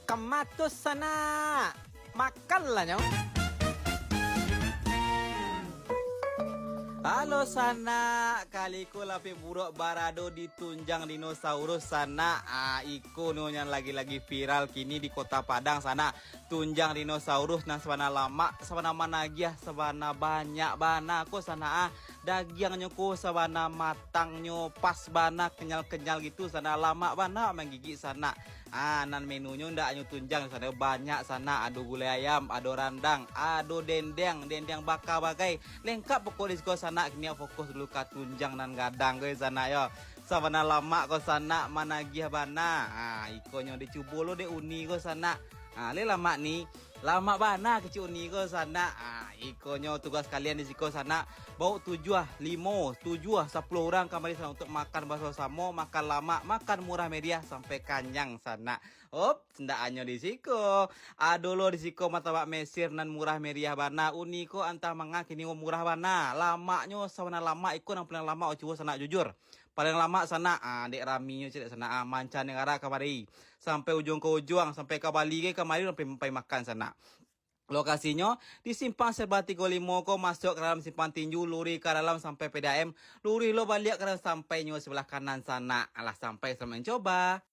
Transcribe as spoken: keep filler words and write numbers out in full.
Kamatus sanak, makanlah nyo. Halo sanak, kali ko lapeh buruak barado di tunjang dinosaurus sanak. Ah, iko nyo yang lagi-lagi viral kini di Kota Padang sanak. Tunjang dinosaurus nan sabana lamak, sabana managiah, sabana banyak bana ko sanak ah. Dagiangnyo ko sabana matangnyo pas bana, kenyal-kenyal gitu sanak, lamak bana manggigik sanak. Ah, nan menunyo ndak hanyo tunjang sanak, banyak sanak, ado gulai ayam, ado randang, ado dendeng, dendeng baka bagai. Lengkap pokok di siko sanak, kini fokus dulu ka tunjang nan gadang ko sanak yo. Sabana lamak ko sanak, managiah bana. Ah, ikonyo dicubo lo dek Uni ko sanak. Ah, le lamak ni. Lamak bana kecik Uni ko sanak. Ah, ikonyo tugas kalian di siko sanak. Baok tujuah, limo, tujuah, sapuluah urang kamari sanak untuk makan basamo-samo, makan lamak, makan murah meriah sampai kanyang sanak. Op, ndak hanyo di siko. Ado lo di siko martabak Mesir nan murah meriah bana. Uni ko antah manga kini murah bana. Lamaknyo sabana lamak, iko nan paling lamak cubo sanak jujur. Paling lamak sanak, ah, dek raminyo cek sanak, ah, mancanegara kamari. Sampai ujuang ka ujuang, sampai ka Bali gai kamari, sampai, sampai makan sanak. Lokasinyo di Simpang Serba tigo limo ko, masuak ka dalam Simpang Tinju, lurih ka dalam sampai P D A M, lurih lo baliak ka dalam sampai nyo sebelah kanan sanak. Alah sampai, selamat mencoba.